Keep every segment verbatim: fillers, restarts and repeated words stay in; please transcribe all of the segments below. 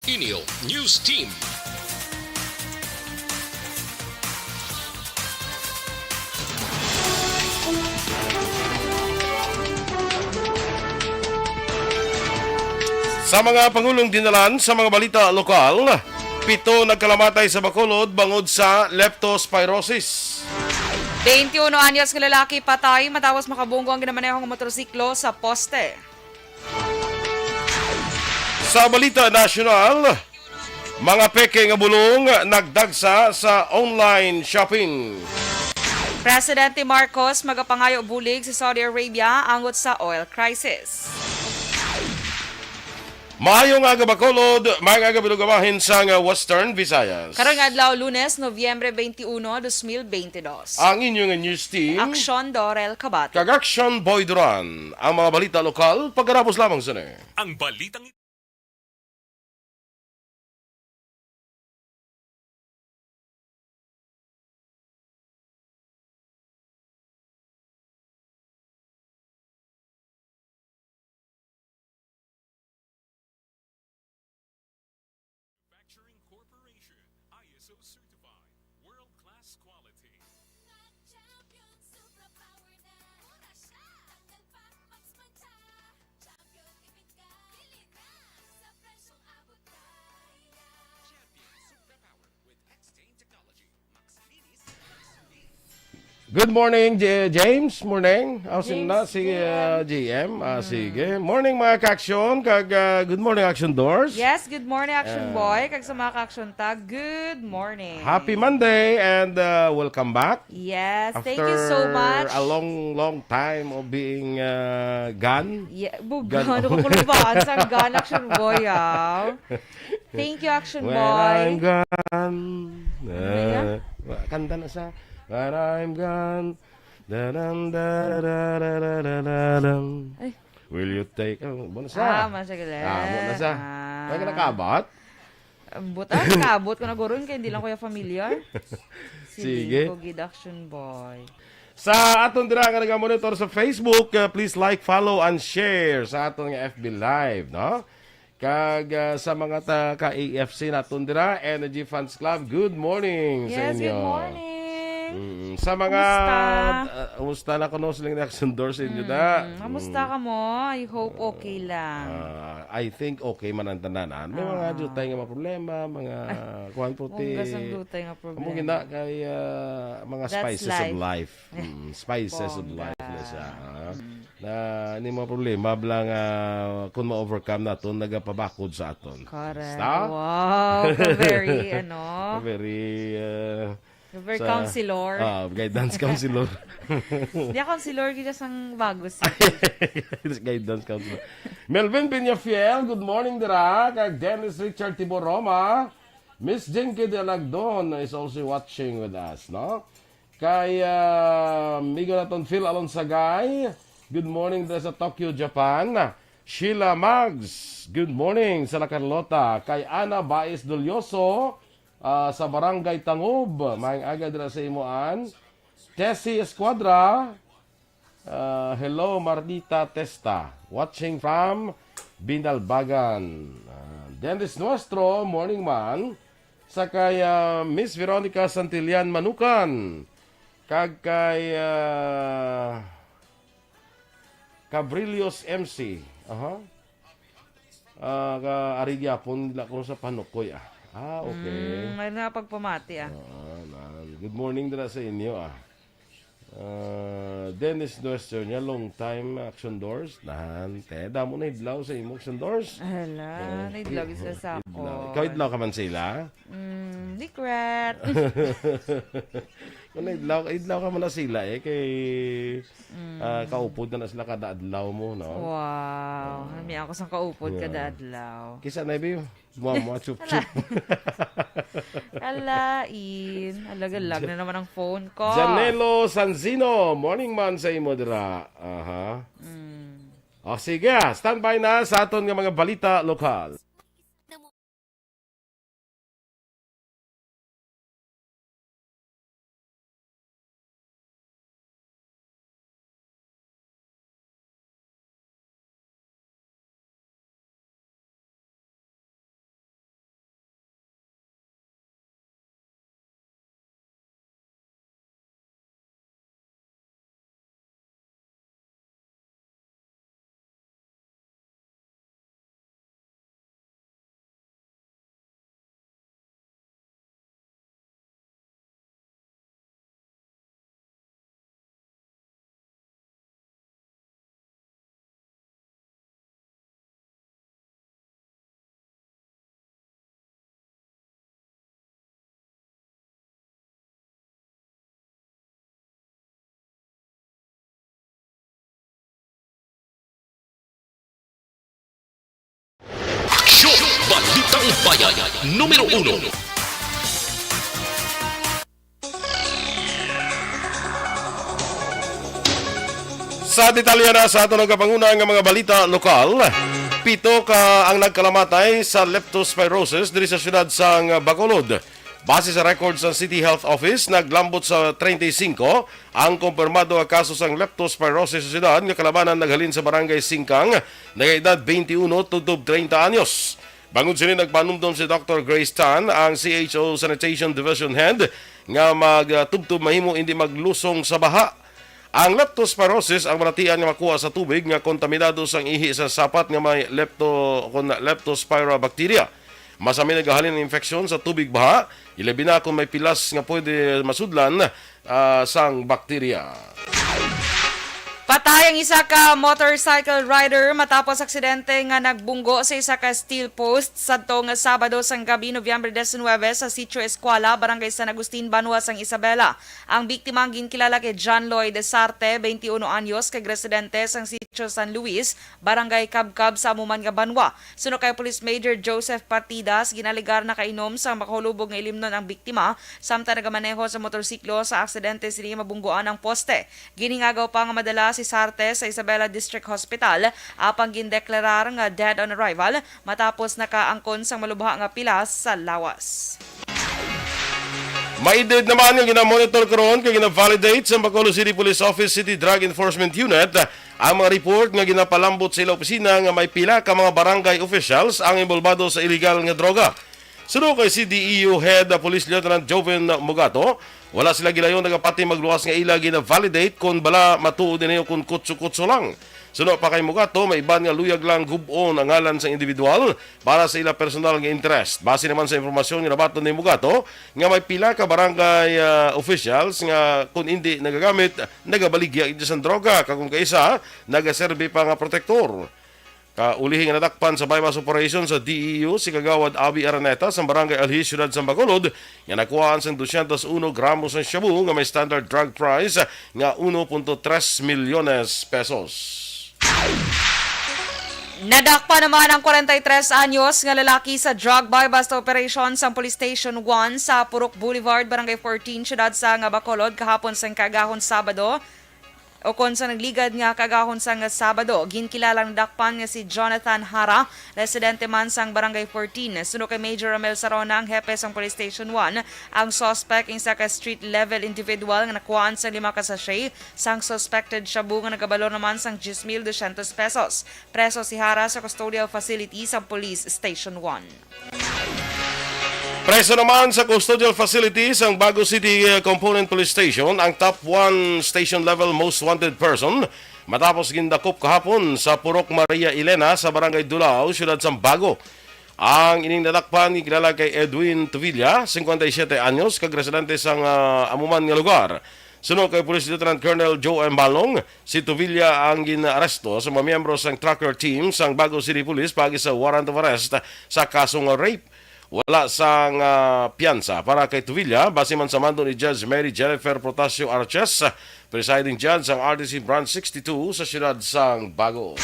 Inyo News Team. Sa mga pangulong dinalan sa mga balita lokal, pito nagkalamatay sa Bacolod bangod sa leptospirosis. Twenty-one anyos nga lalaki patay matapos makabunggo ang ginamaneho nga motorsiklo sa poste. Sa balita nasyonal, mga peke nga bulong nagdagsa sa online shopping. Presidente Marcos magapangayo bulig sa Saudi Arabia angot sa oil crisis. Maayo nga aga, Bacolod, maayo nga aga, Bilog Amahin sang Western Visayas. Karong adlaw, Lunes, Nobyembre twenty-one, dos mil bente dos. Ang inyo nga news team, Aksyon Dorel Kabati kag Aksyon Boy Duran. Ang mga balita lokal, pagkatapos lamang sini. Ang balitang Manufacturing Corporation, I S O certified, world-class quality. Champion Supra Power na. Mura siya. Tanggal pa, Max Mancha. Champion, tipid ka. Bili na sa presyong abot kaya. Champion Supra Power with X-Stain Technology. Max Linis, Max Linis. Good morning, J-, James. Morning. How's in James, na si, J M. uh, J M? Ah, Mm. Sige. Morning, mga ka-action. Kag, uh, good morning, Action Doors. Yes, good morning, Action Uh, Boy. Kag sa mga ka-action tag, good morning. Happy Monday and, uh, welcome back. Yes, thank you so After much. a long, long time of being, uh, gone. Yeah, bu-, Gone. Ano ko kung ba? Sang gone, Action Boy, ah. Thank you, Action When Boy. I'm gone. Ano na yan? Ah, wa-, kanta na sa When I'm gone. Da-dam, da-da-da-da-da-da-da. Ay. Will you take, oh, mo na sa? Ah, masaglit. Ah, mo na sa. Ah. May ka nakabat? Ambot, ah, nakaabot ko na guro, kaya hindi lang kuya familiar. Sige. Sige, ko gid, Action Boy. Sa aton dira nga nagamonitor sa Facebook, uh, please like, follow, and share sa aton nga F B Live, no? Kag, ah, sa mga ta-, ka A F C naton dira, Energy Fans Club, good morning sa Yes, inyo. Good morning. Mm, sa mga, Kumusta? ah, kumusta na kuno siling reaction door sa inyo, Mm, da? Kamusta Mm. ka mo? I hope okay lang. Ah, I think okay man ang tanan, ah. May mga Ah. jutay nga mga problema, mga Ay, kuwan puti. Munggas ang jutay nga Amo problema. gina kay, ah, mga That's spices of life. life. Mm, spices of Bongga. life na siya, ha? Mm. Na ni mga problema bala nga kung ma-overcome naton, nagapabakod sa aton. Correct. Basta? Wow, ka very, ano? Very, uh, Ka very sa counselor. Ah, guidance counselor. Di ako counselor, gid sang bago si Guidance counselor. Melvin Peñafiel, good morning, dira. Kag Dennis Richard Tiboroma. Miss Jinky de Lagdon is also watching with us, no? Kay, ah, amigo naton Phil Alonsagay, good morning dira sa Tokyo, Japan. Sheila Mags, good morning sa La Carlota. Kay Ana Baez Dolioso, ah, sa Barangay Tangob, maayong aga dira sa imo, An. Tessie Escuadra, ah, hello, Marnita Testa, watching from Binalbagan. Ah, Dennis Nuestro, morning man. Sa kay, ah, Miss Veronica Santillan Manukan. Kag kay, ah, Cabrillos M C. Aha. Ah, ka ari gyapon nila ko sa Panukoy, ah. Ah, okay. Mm, may na pagpamati, ah. Ah, na. Good morning dira sa inyo, ah. Ah, Dennis Nuestro niya, long time Action Doors. Nahan, te, damo na idlaw sa imo Action Doors. Hala, Oh. naidlaw gid sa Idlaw. ako. Ikaw idlaw ka man sila? Mm, secret. Wala, idlaw, idlaw ka man na sila, eh, kay, Mm. ah, kaupod na, na sila kada adlaw mo, no? Wow. Oh. Nami ako sang kaupod Yeah. kada adlaw. Kisa na, Biyo? Mama, chup, Ala. chup. Alain. Alaga-lag na naman ang phone ko. Janelo Sanzino, morning man sa imo dira. Aha. Mm. O, sige, ah. Standby na sa aton nga mga balita lokal. Taumbayan numero uno. Sa detalye na sa aton nagkapanguna nga mga balita lokal, pito ka ang nagkalamatay sa leptospirosis diri sa siyudad sang Bacolod. Base sa record sa City Health Office, naglambot sa treinta y cinco ang kumpirmado nga kaso sang leptospirosis sa siyudad nga kalabanan naghalin sa Barangay Singkang, nagaedad twenty-one tubtob treinta anyos. Bangod sini, nagpanumdom si Doctor Grace Tan, ang C H O Sanitation Division Head, nga magtubtob mahimo hindi maglusong sa baha. Ang leptospirosis ang balatian nga makuha sa tubig nga kontaminado sang ihi sa sapat nga may lepto-, kon leptospira bacteria. Masami nagahalin ang infeksyon sa tubig baha, ilabi na kung may pilas nga pwede masudlan, ah, sang bakterya. Patay ang isa ka motorcycle rider matapos aksidente nga nagbunggo sa isa ka steel post sadto nga Sabado sang gabi, Nobyembre diecinuebe, sa Sitio Escuela, Barangay San Agustin, Banwa sang Isabela. Ang biktima ang ginkilala kay John Lloyd Sarte, twenty-one anyos, kag residente sang Sitio San Luis, Barangay Cabcab, sa amo man nga banwa. Suno kay Police Major Joseph Partidas, ginalegar nakainom sang makahulubog nga ilimnon ang biktima samtang nagamaneho sa motorsiklo. Sa aksidente sini, mabunggoan ang poste. Ginhingagaw pa nga madala si Sarte sa Isabela District Hospital, apang gindeklarar nga dead on arrival matapos nakaangkon sang malubha nga pilas sa lawas. Maidid naman nga ginamonitor karon kag gina-validate sa Bacolod City Police Office City Drug Enforcement Unit ang mga report nga ginapalambot sa ila opisina nga may pila ka mga barangay officials ang inbolbado sa illegal nga droga. Suno kay C D E U Head Police Lieutenant Joven Mugato, wala sila gilayon nagapati magluwas nga ila gina-validate kon bala matuod ini o kon kutso-kutso lang. Suno pa kay Mugato, may iban nga luyag lang gub-on ang ngalan sa individual para sa ila personal nga interest. Base naman sa impormasyon nga nabaton ni Mugato nga may pila ka barangay, ah, officials nga kun indi nagagamit, nagabaligya gid sang droga, kag kun kaisa nagaserbi pa nga protektor. Kaulihi nga nadakpan sa buy-bust operation sa D E U si Kagawad Abi Araneta sa Barangay Alhi, Siyudad sang Bacolod, nga nakuhaan sang dosyentos uno gramo sang shabu nga may standard drug price nga uno punto tres milyones pesos. Nadakpan naman ang kwarenta y tres anyos nga lalaki sa drug buy-bust operation sang Police Station one sa Purok Boulevard, Barangay fourteen, siyudad sang Bacolod, kahapon sang kaagahon Sabado, o kon sa nagligad nga kaagahon sang Sabado. Ginkilalang nadakpan nga si Jonathan Hara, residente man sang Barangay fourteen. Suno kay Major Romel Sarona, ang hepe sang Police Station one, ang suspect isa ka street-level individual nga nakuhaan sang lima ka sachet sang suspected shabu nga nagabalor naman sang diyes mil dosyentos pesos. Preso si Hara sa custodial facility sa Police Station one. Preso naman sa custodial facility sang Bago City, eh, Component Police Station ang top one station level most wanted person matapos gindakop kahapon sa Purok Maria Elena sa Barangay Dulao, Siyudad sang Bago. Ang ining nadakpan gikilala kay Edwin Tuvilla, singkwenta y siyete anyos, kag residente sang, ah, amo man nga lugar. Suno kay Police Lieutenant Colonel Joe M. Balong, si Tuvilla ang gin-aresto sa mga miyembro sang tracker team sang Bago City Police paagi sa warrant of arrest sa kaso nga rape. Wala sang, ah, piyansa para kay Tuvilla, base man sa mando ni Judge Mary Jennifer Protasio Arches, Presiding Judge sang R D C Branch sixty-two sa siyudad sang Bago.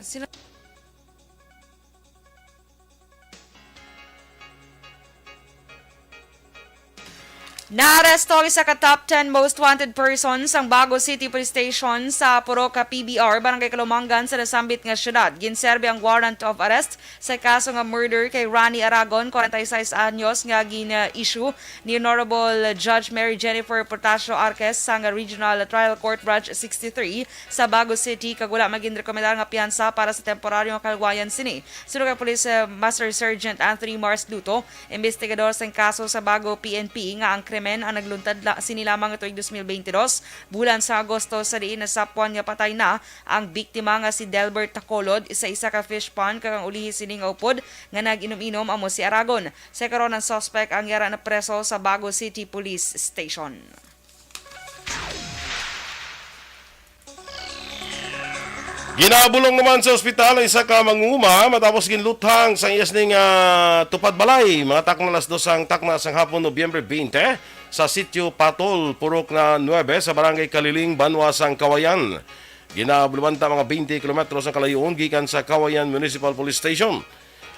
Sila Naaresto ang isa ka top ten most wanted person sang Bago City Police Station sa Purok P B R, Barangay Kalumangan, sa nasambit nga syudad. Ginserbi ang warrant of arrest sa kaso nga murder kay Rani Aragon, kwarenta y seis anyos, nga gin-issue ni Honorable Judge Mary Jennifer Portacio Arquez sang Regional Trial Court Branch sixty-three sa Bago City, kag wala man ginrekomendar nga piyansa para sa temporaryo nga kaluwayan sini. Suno kay Police, eh, Master Sergeant Anthony Mars Luto, imbestigador sang kaso sa Bago P N P, nga ang krimen ang nagluntad la-, sini lamang tuig dos mil beintidos, bulan sa Agosto, sa diin nasapwan nga patay na ang biktima nga si Delbert Tacolod sa isa ka fish pond, kag ang ulihi sini nga upod nga nag-inom-inom amo si Aragon. Sa karon, ang suspect ang yara na preso sa Bago City Police Station. Ginabulong naman sa ospital ang isa ka mangunguma matapos ginluthang sang iya sining, ah, tupad balay. Mga takna alas dos sang takna sang hapon, Nobyembre twenty, sa Sitio Patol, Purok na nuebe, sa Barangay Kaliling, Banwa sang Kawayan. Ginabulwanta mga twenty kilometros ang kalayoon gikan sa Kawayan Municipal Police Station.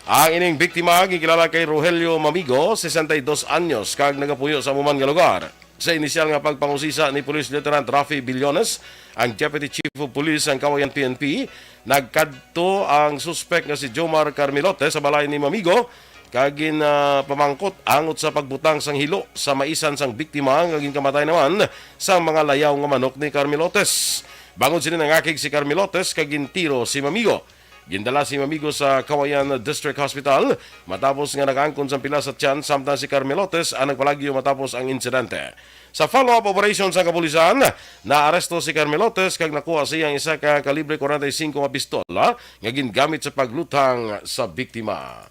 Ang ining biktima gikilala kay Rogelio Mamigo, sesenta y dos anyos, kag nagapuyo sa amo man nga lugar. Sa inisyal nga pagpangusisa ni Police Lieutenant Rafi Billones, ang Deputy Chief of Police sang Kawayan P N P, nagkadto ang suspek nga si Jomar Carmelote sa balay ni Mamigo, kag gin, ah, pamangkot angot sa pagbutang sang hilo sa maisan sang biktima nga ginkamatay naman sang mga layaw nga manok ni Carmelotes. Bangod sini nangakig si Carmelotes kag gintiro si Mamigo. Gindala si Mamigo sa Kawayan District Hospital matapos nga nakaangkon sang pila sa tiyan, samtang si Carmelotes ang nagpalagyo matapos ang insidente. Sa follow-up operation sa kapulisan, naaresto si Carmelotes kag nakuha siya ang isa ka kalibre forty-five nga pistola nga gingamit sa paglutang sa biktima.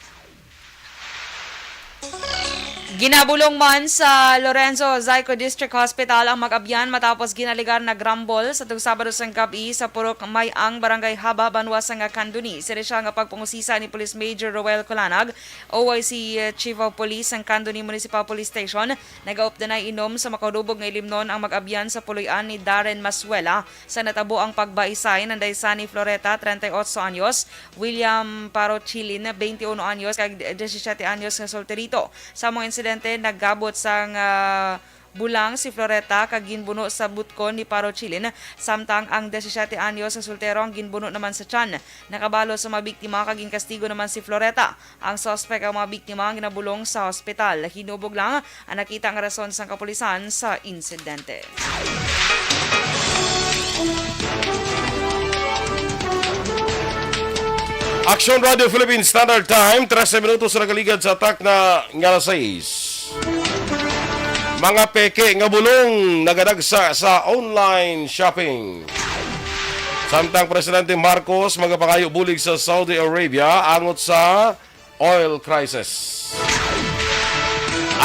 Ginabulong man sa Lorenzo Zayco District Hospital ang mag-abyan matapos ginaligar nagrambol sa tung Sabado sang gab-i sa Purok May-ang, Barangay Haba, banwa sang Candoni. Sini sia nga pagpangusisa ni Police Major Roel Colanag, O I C Chief of Police sang Candoni Municipal Police Station, nagaupdanay inom sa makahulubog nga ilimnon ang mag-abyan sa puloy-an ni Darren Masuela. Sa natabo ang pagbaisay, nanday sa ni Floreta, treinta y ocho anyos, William Parochilin, twenty-uno anyos, kag disisiete anyos nga solterito. Sa mga insidente, nagabot sang, ah, bulang si Floreta kag ginbuno sa butkon ni Parochilin, samtang ang disisiete anyos nga soltero ang ginbuno naman sa tiyan. Nakabalo sa mga biktima kag ginkastigo naman si Floreta. Ang suspek ang mga biktima ang ginabulong sa hospital. Hinubog lang ang nakita nga rason sang kapulisan sa insidente. Aksyon Radio Philippine Standard Time, trese minutos sa nagaligad sa takna nga alas sais. Mga peke nga bulong nagadagsa sa online shopping. Samtang Presidente Marcos magapangayo bulig sa Saudi Arabia angot sa oil crisis.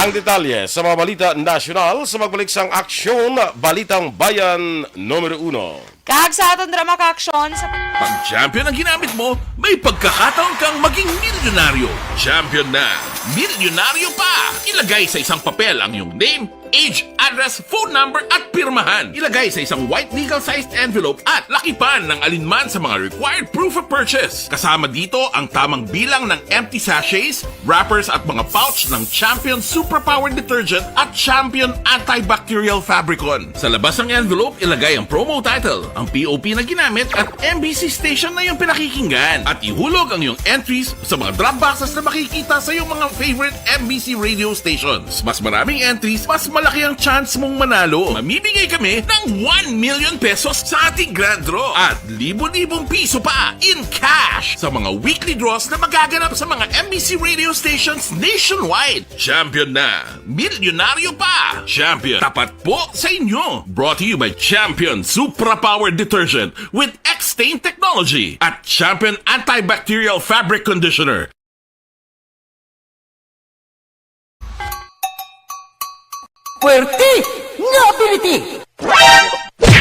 Ang detalye sa mga balita nasyonal sa magbalik sang Aksyon, Balitang Bayan numero uno. Kag sa aton drama ka-aksyon sa Pag champion ang ginamit mo, may pagkakataon kang maging milyonaryo. Champion na, milyonaryo pa! Ilagay sa isang papel ang iyong name, age, address, phone number, at pirmahan. Ilagay sa isang white legal-sized envelope at lakipan ng alinman sa mga required proof of purchase. Kasama dito ang tamang bilang ng empty sachets, wrappers, at mga pouch ng Champion Suprapower Detergent at Champion Antibacterial Fabricon. Sa labas ng envelope, ilagay ang promo title, ang P O P na ginamit, at M B C station na iyong pinakikinggan. At ihulog ang iyong entries sa mga drop boxes na makikita sa iyong mga favorite M B C radio stations. Mas maraming entries, mas malaki ang chance mong manalo. Mamimigay kami ng one million pesos sa ating grand draw at libo-libong piso pa in cash sa mga weekly draws na magaganap sa mga M B C radio stations nationwide. Champion na! Milyonaryo pa! Champion, tapat po sa inyo! Brought to you by Champion Supra Power Detergent with X-Stain Technology at Champion Antibacterial Fabric Conditioner. Puwerte nga ability!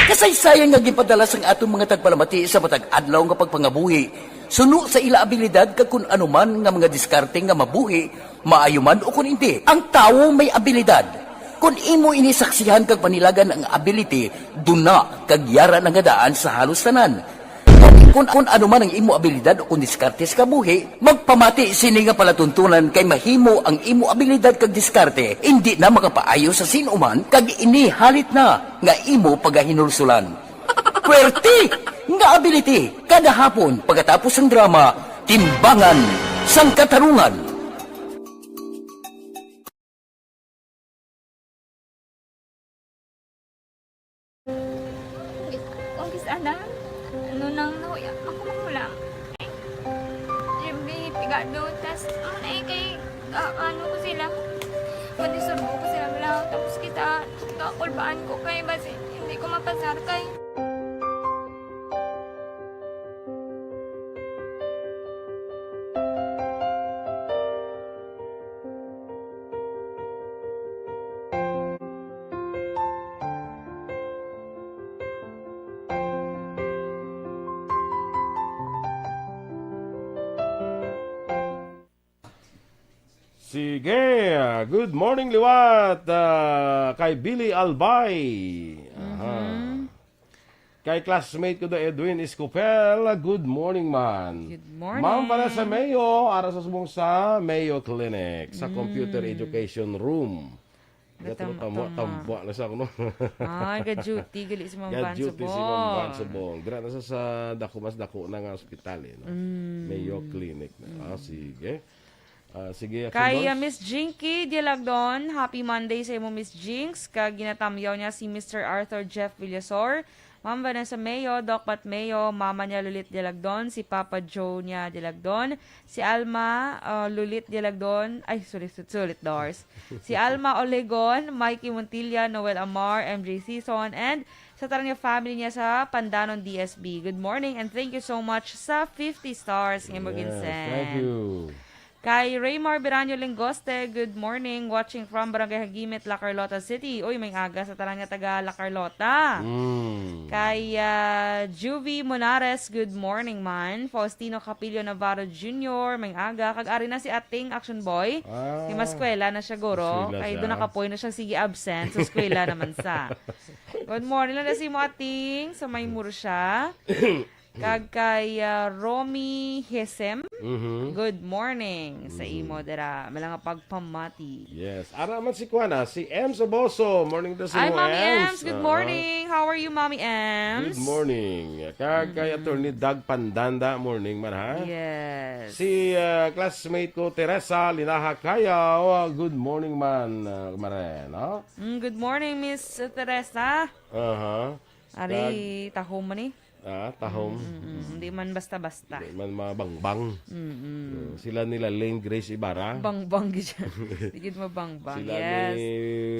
Kasaysayan nga ginpadala sang aton mga tagpalamati sa matag adlaw nga pagpangabuhi, suno sa ila abilidad kag kun ano man nga mga diskarte nga mabuhi, maayo man o kun indi. Ang tawo may abilidad. Kun imo ini saksihan kag panilagan ang ability, duna kag yara na nga daan sa halos tanan. Kun, kun ano man ang imo abilidad o kun diskarte sa kabuhi, magpamati sini nga palatuntunan kay mahimo ang imo abilidad kag diskarte indi na makapaayo sa sin-o man kag ini halit na nga imo pagahinulsulan. Puwerte nga ability kada hapon pagkatapos sang drama, Timbangan sang Katarungan. Kung kis ana, ano nang nahuya ako magulang. Jimmy, pigado, tas, ano na eh, kay, ah, ano ko sila, panisurbo ko sila, wala, tapos kita, kakulbaan ko kay, basi, hindi ko mapasar kay. Sige, good morning liwat, ah, kay Billy Albay. Aha. Mhm. Kay classmate ko do, Edwin Escopel, good morning man. Good morning. Ma'am Vanessa Mayo, ara sa subong sa Mayo Clinic, sa Computer Mm. Education Room. Gatamo-tamo, Gatamo-tamo. tambwa na sa kuno. Ay, ga-duty, gali si Ma'am Van Ga-duty si Ma'am Van Subong. Subong. Dira na sa, sa dako, mas dako na nga ospital, eh, no? Mm. Mayo Clinic na. Ah, Mm. sige. Ah, sige, Action Kay, ah, Boss. Miss Jinky Dialagdon, happy Monday sa imo, Miss Jinx. Kag ginatamyaw niya si Mister Arthur Jeff Villasor, Ma'am Vanessa Mayo, Doc Pat Mayo, mama niya Lulit Dialagdon, si Papa Joe niya Dialagdon, si Alma, ah, Lulit Dialagdon, ay, sulit, sulit, Dors. Si Alma Olegon, Mikey Montilla, Noel Amar, M J Sison, and sa tanan nga family niya sa Pandanon D S B. Good morning and thank you so much sa fifty stars nga imo Yes, ginsend. Thank you. Kay Raymar Biraño Lingoste, good morning. Watching from Barangay Hagimit, La Carlota City. Uy, may aga sa tanan nga taga La Carlota. Mm. Kay, ah, Juvie Monares, good morning man. Faustino Capillo Navarro Junior, may aga. Kag ari na si Ating Action Boy. Ah. Kay maskwela na siya, guro. Maskwela Kay siya. Doon nakapoy na siya, sige absent. Sa eskwela naman sa. Good morning lang na si mo, Ating, sa may Murcia. Kag kay, ah, Romy Hesem. Mhm. Good morning sa Mhm. imo dira. Mala nga pagpamati. Yes. Ara man si Kuana, si Ems Oboso. Morning to sa Ay, imo, Mommy Ems. Ems, good Ah. morning. How are you, Mommy Ems? Good morning. Kag kay Mm. Attorney Doug Pandanda, morning man, ha? Yes. Si, ah, classmate ko, Teresa Linaha Kayaw, ah, good morning man, ah, Mare, no? Mm, good morning, Miss Teresa. Aha. Ari, Kag tahom man eh. Ah, tahom. Mm, mm, mm. Hindi man basta-basta. Di man mabangbang. Mm-mm. Mm, sila nila Lane Grace Ibarra. Bangbang gid siya. Di gid mabangbang. Sila Yes. ni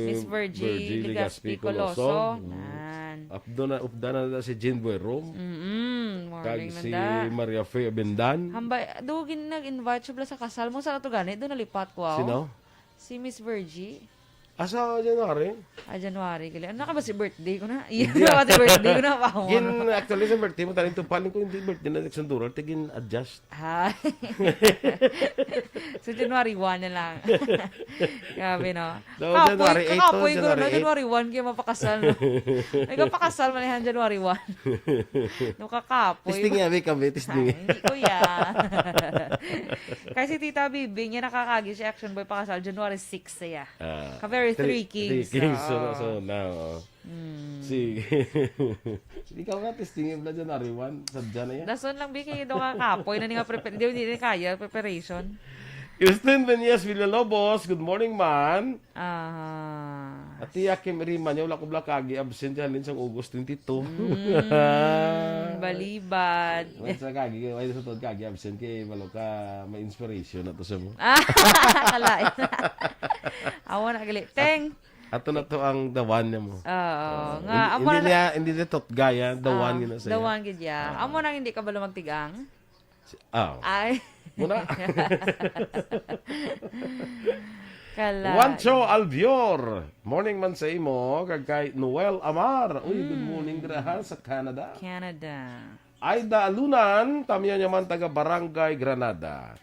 Miss Virgie Virgie Legaspi Legaspi Coloso. Coloso. Mm. Nan. Updo na, upda na, na si Jean Buerom. Mm-mm. Kag Morning, si Nanda. Maria Fe Bendan. Hambay, do gin nag-invite siya pala sa kasal mo. Saan na to gani? Doon nalipat ko, ah. Sino? Si Miss Virgie. Asa January? Ah, January, gali. Ano ka ba si birthday ko na? Iya, Hindi, ah. Pati birthday ko na, pa ako. Gin, actually, sa birthday mo, taling tupaling ko, hindi birthday na Nixon Dural, tigin adjust. Ah. So, January one na lang. Grabe, no? No, Kapoy, January eight to, kakapoy ko, no? January eight. January one, kaya mapakasal, no? Ay, kapakasal, malihan January one. No, kakapoy. Testing yan, may kami, testing. Ah, hindi, kuya. Kasi Tita Bibi, niya nakakagi si Action Boy pakasal, January six siya. Ah, Ka very three, three kings, three kings, so, oo. So, now, oh. Mm. Sige. Ikaw nga, testing yung blood January one, sadya na yan. Dason lang, Bi, kayo daw ka kapoy na ni nga prepare. Di, di, di kaya, preparation. Christine Venez Villalobos, good morning, man. Ah. Ati Akim Rima niya, wala ko bala kagi absent yan, Lin, sang August twenty-two. Mm, balibad. Wala sa kagi, wala sa tuod kagi absent kay wala ka may inspiration na to sa mo. Ah, kalain. Awa na gali. Teng. Ato na to ang dawan niya mo. Oo, Oo. nga, Hindi, amo hindi na niya, hindi niya tot gaya, dawan Ah, yun na sa'yo. dawan gid ya. Ah. Amo nang hindi ka balo magtigang? Si, ah. Ay. Muna. Kala. Juancho Albior. Morning man sa imo, kag kay Noel Amar. Uy, good Mm. morning dira ha, sa Canada. Canada. Aida Alunan, tamya niya man taga Barangay Granada.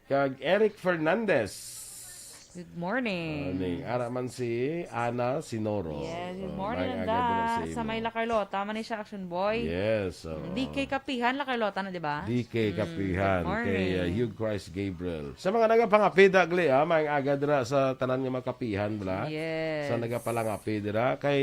Kag Eric Fernandez. Good morning. Morning. Ara man si Ana Sinoro. Yes, good Oh, morning, maayong aga Nanda. dira sa Sa imo. may La Carlota, man ni siya, Action Boy. Yes, oo. D K Kapihan, La Carlota na, di ba? D K Mm, Kapihan, good morning. kay, uh, Hugh Christ Gabriel. Sa mga nagapangapida, gali, ah, maayong aga dira sa tanan nga mga kapihan, bala. Yes. Sa nagapalangapid dira, kay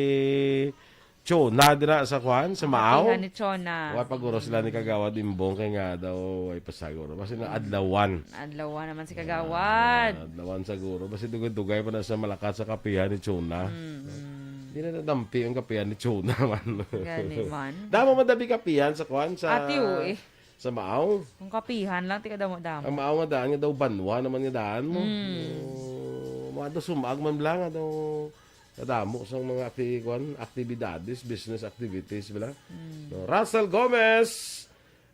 Chona dira sa kwan, sa Ang Maaw. kapihan ni Chona. Wa pa guro sila ni Kagawad Imbong kay nga daw ay pasaguro. Basi na Mm. adlawan. Adlawan naman si Kagawad. Ah, adlawan sa guro. Basi dugay-dugay pa na sa malakat sa kapihan ni Chona. Mm, mm. Di na nadampi ang kapihan ni Chona man. Gani man. Damo madabi kapihan sa kwan, sa Ati, oo, eh. sa Maaw. Kung kapihan lang, tika damo-damo. Ang Maaw nga daan nga daw banwa naman nga daan mo. Mm. Oh, mga daw sumag man bala nga daw kadamo sang mga acti-, kwan, aktibidades, business activities bala. Mm. No, Russell Gomez,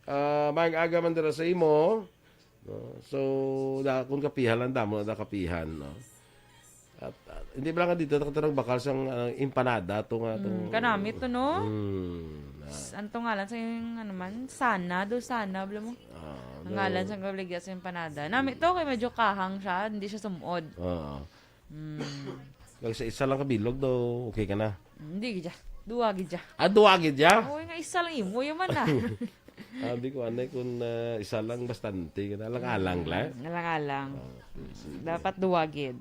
ah, maayong aga man dira sa imo. No? So, da, kung kapihan lang, damo na da kapihan, no? At, ah, hindi bala nga dito, nakatarang bakal sang, ah, empanada, to nga, Mm, to. kanami to, no? Mm, ah. S-, anto ngalan sa yung, ano man? Sana, do sana, bala mo? Ah, Ang do ngalan sa kabaligya sa empanada. Nami to, kay medyo kahang siya, hindi siya sumod. Oo. Mm. Kag sa isa lang ka bilog daw, okay ka na. Mm, hindi, gidya. Duwa gid siya. Ah, duwa gid siya? Oo, nga isa lang imo, yaman na. Sabi ko, anay, kung, ah, isa lang bastante, alang-alang la. Mm, alang-alang. Oh, sige. Dapat duwa gid.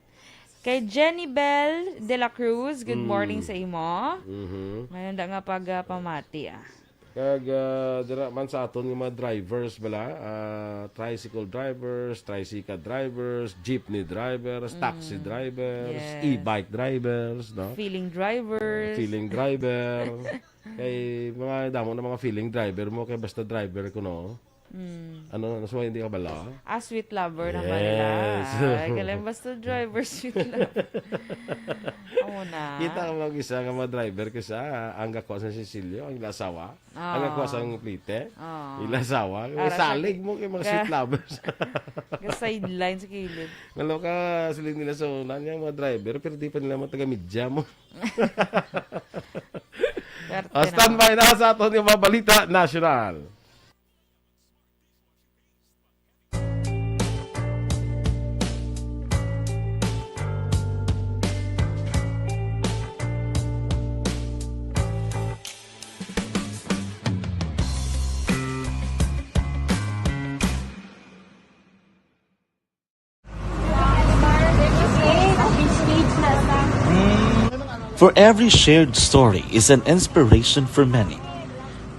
Kay Jenny Bell de la Cruz, good morning sa imo. Mhm. Ngayon da nga pag, ah, pamati, ah. Kag, ah, dira man sa aton nga mga drivers bala, ah, tricycle drivers, tricycle drivers, jeepney drivers, taxi drivers, Yes. e-bike drivers, no? Feeling drivers. Ah, feeling driver. Kay mga damo na mga feeling driver mo, kay basta driver ko, no? Mm. Ano, ano, so hindi ka bala? Ah, sweet lover naman nila. Yes. Ay, galing, basta driver, sweet lover. Amo na. Kita ka mag-isa nga mga driver, kay sa ang gakwa sa Cecilio, ang ila asawa. Ah. Ang gakwa sang plite, Oo. ila asawa. Para sa Salig mo kay mga ga- sweet lovers. Ga-sideline sa kilid. Ngalo ka, siling nila sa una niya, mga driver, pero di pa nila mga taga-media mo. Swerte Ah, naman. Standby na sa aton nga mga balita nasyonal. For every shared story is an inspiration for many.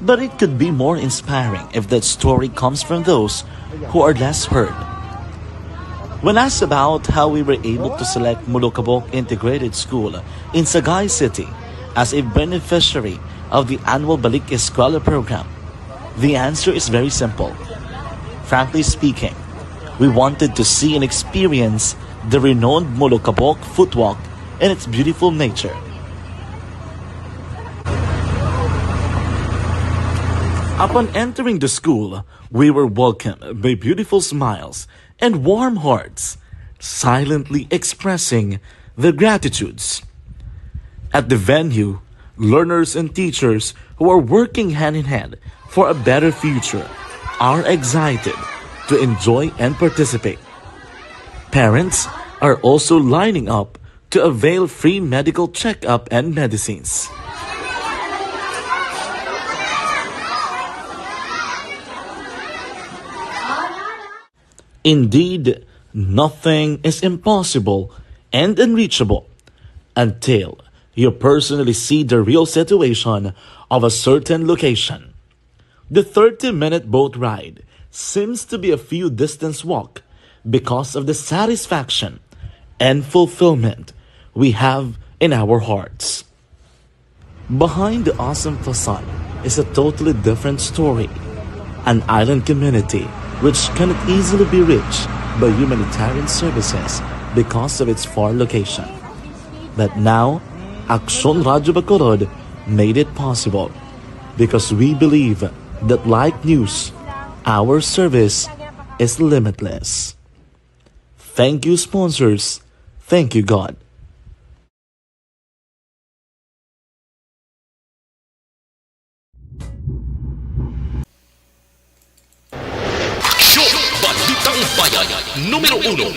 But it could be more inspiring if that story comes from those who are less heard. When asked about how we were able to select Molokabok Integrated School in Sagay City as a beneficiary of the annual Balik Eskwela program, the answer is very simple. Frankly speaking, we wanted to see and experience the renowned Molokabok footwalk and its beautiful nature. Upon entering the school, we were welcomed by beautiful smiles and warm hearts, silently expressing their gratitudes. At the venue, learners and teachers who are working hand in hand for a better future are excited to enjoy and participate. Parents are also lining up to avail free medical checkup and medicines. Indeed, nothing is impossible and unreachable until you personally see the real situation of a certain location. The thirty-minute boat ride seems to be a few distance walk because of the satisfaction and fulfillment we have in our hearts. Behind the awesome facade is a totally different story. An island community which cannot easily be reached by humanitarian services because of its far location. But now, Aksyon Radyo Bacolod made it possible because we believe that, like news, our service is limitless. Thank you, sponsors. Thank you, God. Aksyon! Balitang Bayan, numero uno.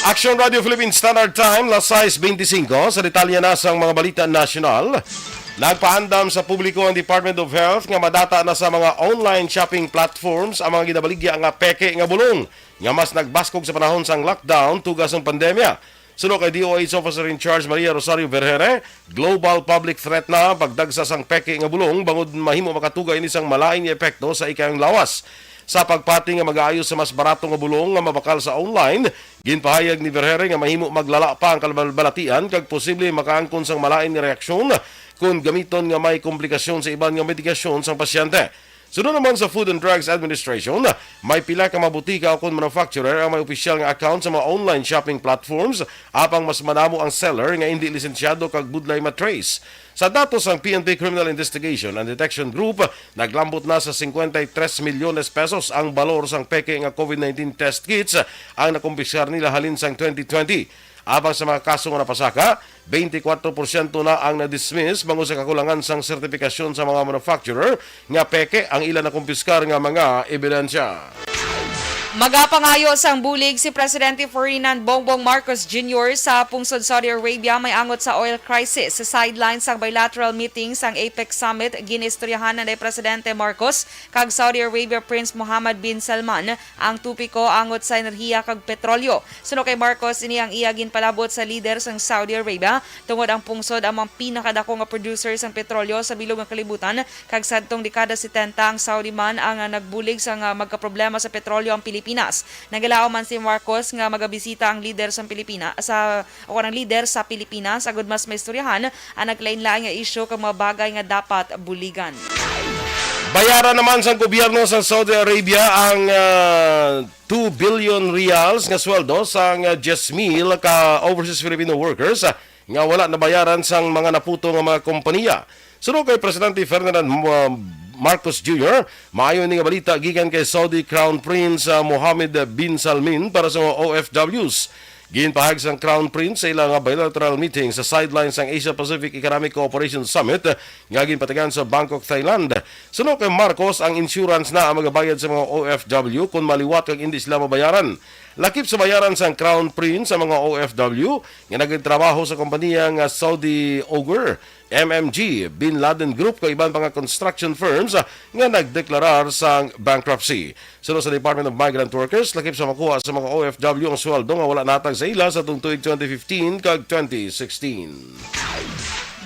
Aksyon Radio Philippine Standard Time, las sais beintisinco. Sa detalye na sang mga balita nasyonal, nagpaandam sa publiko ang Department of Health nga madata na sa mga online shopping platforms ang mga ginabaligya nga peke nga bulong nga mas nagbaskog sa panahon sang lockdown tuga sang pandemya. Suno kay D O H Officer in Charge Maria Rosario Vergere, global public threat na ang pagdagsa sang peke nga bulong bangod mahimo makatuga ini sang malain nga epekto sa ikayong lawas. Sa pagpati nga magaayo sa mas barato nga bulong nga mabakal sa online, ginpahayag ni Vergere nga mahimo maglala pa ang kabalbalatian kag posible makaangkon sang malain nga reaksyon kon gamiton nga may komplikasyon sa iban nga medikasyon sang pasyente. Suno naman sa Food and Drugs Administration, may pila ka mga butika ukon manufacturer ang may opisyal nga account sa mga online shopping platforms, apang mas madamo ang seller nga indi lisensyado kag budlay ma-trace. Sa datos sang P N P Criminal Investigation and Detection Group, naglambot na sa cincuenta y tres milyones pesos ang balor sang peke nga COVID nineteen test kits ang nakumpiskar nila halin sang twenty twenty. Apang sa mga kaso nga napasaka, twenty-four porsyento na ang na-dismiss bangod sa kakulangan sang sertipikasyon sa mga manufacturer nga peke ang ila nakumpiskar nga mga ebidensya. Magapangayo sang bulig si Presidente Ferdinand Bongbong Marcos Junior sa pungsod Saudi Arabia may angot sa oil crisis. Sa sideline sang bilateral meeting sang APEC Summit, ginistoryahan na ni Presidente Marcos kag Saudi Arabia Prince Mohammed bin Salman ang topiko angot sa enerhiya kag petrolyo. Suno kay Marcos, ini ang iya ginpalabot sa lider sang Saudi Arabia, tungod ang pungsod ang mga pinakadako nga producer sang petrolyo sa bilog nga kalibutan, kag sadtong dekada setenta ang Saudi man ang, ah, nagbulig sang, ah, magkaproblema sa petrolyo ang Pilipinas. Nagalaom man si Marcos nga magabisita ang lider sa Pilipinas sa o ang lider sa Pilipinas agud mas maistoryahan ang naglain-lain nga isyu kag mga bagay nga dapat buligan. Bayaran naman sang gobyerno sa Saudi Arabia ang, ah, two billion riyals nga sweldo sang, ah, diyes mil ka overseas Filipino workers, ah, nga wala nabayaran sang mga naputo nga mga kompanya. Suno kay Presidente Ferdinand, ah, Marcos Junior, maayo ni nga balita gikan kay Saudi Crown Prince, ah, Mohammed bin Salman para sa mga O F Ws. Ginpahayag sang Crown Prince sa ila nga bilateral meeting sa sideline sang Asia-Pacific Economic Cooperation Summit nga ginpatigan sa Bangkok, Thailand. Suno kay Marcos, ang insurance na ang magabayad sa mga O F W kon maliwat kag indi sila mabayaran. Lakip sa bayaran sang Crown Prince ang mga O F W nga nagtrabaho sa kompanya nga Saudi Auger, M M G, Bin Laden Group kag iban pa nga construction firms, ah, nga nagdeklarar sang bankruptcy. Suno sa Department of Migrant Workers, lakip sa makuha sa mga O F W ang sweldo nga wala natag sa ila sa tung tuig twenty fifteen kag twenty sixteen.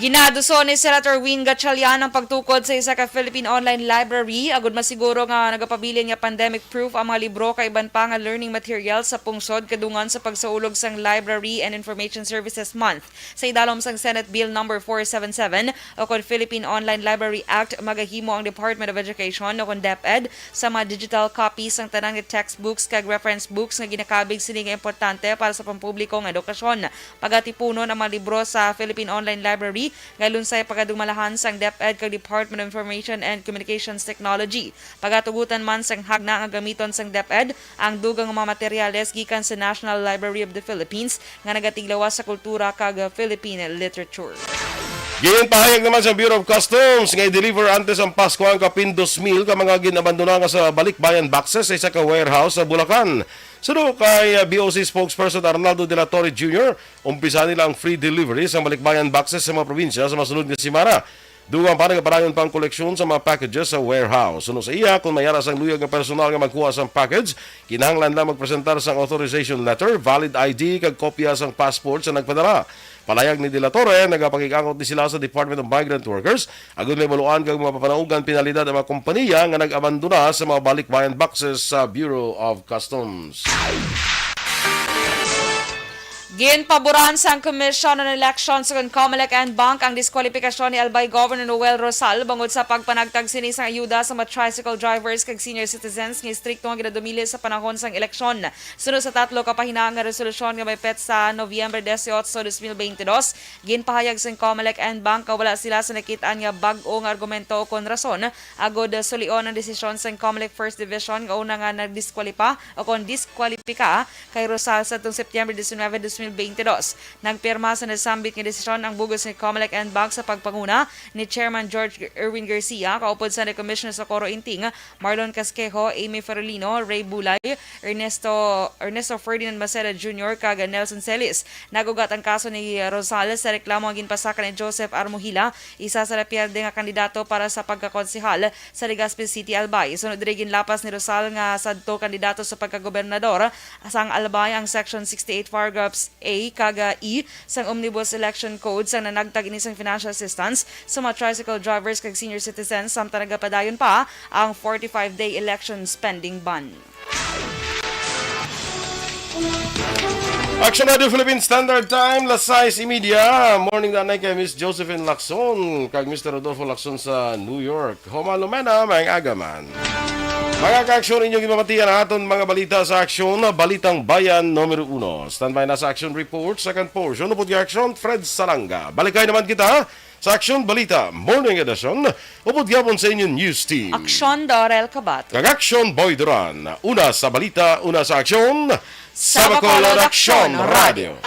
Ginaduso ni Senator Win Gatchalian ang pagtukod sa isa ka Philippine Online Library agud masiguro nga nagapabilin nga pandemic-proof ang mga libro kag iban pa nga learning materials sa pungsod kadungan sa pagsaulog sang Library and Information Services Month. Sa idalom sang Senate Bill Number four seven seven o kon Philippine Online Library Act, magahimo ang Department of Education o kon DepEd sa mga digital copies sang tanan nga textbooks kag reference books nga ginakabig sini nga importante para sa pampubliko nga edukasyon. Pagatipunon ang mga libro sa Philippine Online Library nga lunsay pagadumalahan sang DepEd kag Department of Information and Communications Technology. Pagatugutan man sang hagna nga gamiton sang DepEd ang dugang nga mga materyales gikan sa National Library of the Philippines nga nagatiglawas sa kultura kag Philippine literature. Ginpahayag naman sa Bureau of Customs nga i-deliver antes ang Pasko ang kapin dos mil ka mga ginabandona nga sa balikbayan boxes sa isa ka warehouse sa Bulacan. Suno kay, uh, B O C spokesperson Arnaldo de la Torre Junior, umpisa nila ang free delivery sa balikbayan boxes sa mga probinsya sa masunod nga semana. Dugang pa, nagapadayon pa ang koleksyon sa mga packages sa warehouse. Suno sa iya, kung may ara sang luyag nga personal nga magkuha sang package, kinahanglan lang magpresentar sang authorization letter, valid I D, kag kopya sang passport sa nagpadala. Palayag ni De La Torre, nagapakig-angot ni sila sa Department of Migrant Workers agud mahibaluan kag mapapanaugan penalidad ang mga kompaniya nga nag-abandona sa mga balikbayan boxes sa Bureau of Customs. Ginpaboran sang Commission on Elections ug Comelec en banc ang diskwalipikasyon ni Albay Governor Noel Rosal bangod sa pagpanagtag sini sang ayuda sa mga tricycle drivers kag senior citizens nga istrikto nga ginadumili sa panahon sang eleksyon. Suno sa tatlo ka pahinang nga resolusyon nga may petsa Nobyembre dieciocho, dos mil veinte dos, ginpahayag sang Comelec en banc nga wala sila sa nakit-an nga bag-o nga argumento o kon rason agud sulion ang desisyon sang Comelec First Division nga una nga nagdiskwalipa o kon diskwalipika kay Rosal sadtong September diecinuebe, dos mil veinte dos. Nagpirma sa nasambit nga desisyon ang bug-os nga Comelec en banc sa pagpanguna ni Chairman George Erwin Garcia, kaupod sa ni Commissioner Socorro Inting, Marlon Casquejo, Amy Ferolino, Ray Bulay, Ernesto, Ernesto Ferdinand Maceda Junior kag Nelson Celis. Nag-ugat ang kaso ni Rosal sa reklamo nga ginpasaka ni Joseph Armuhila, isa sa napierde nga kandidato para sa pagkakonsehal sa Legazpi City, Albay. Sunod diri, ginlapas ni Rosal nga sadto kandidato sa pagkagobernador sang Albay ang Section sixty-eight paragraphs A kag, ah, E sang Omnibus Election Code sang nanagtag ini sang financial assistance sa mga tricycle drivers kag senior citizens, samtang nagapadayon pa ang forty-five day election spending ban. Action Radio Philippine Standard Time, las sais y media. Morning na kay Miss Josephine Lacson kag Mister Rodolfo Lacson sa New York. Homa Lumena, maayong aga man. Mga ka-aksyon, inyong gipamatian ang aton mga balita sa aksyon, Balitang Bayan numero uno. Standby na sa action report, second portion, upod kay aksyon, Fred Salanga. Balikay naman kita sa Aksyon Balita Morning Edition, upod gyapon sa inyong news team. Aksyon, Dorel Cabato. Kag Aksyon, Boy Duran. Una sa balita, una sa aksyon, sa Bacolod Aksyon Radio.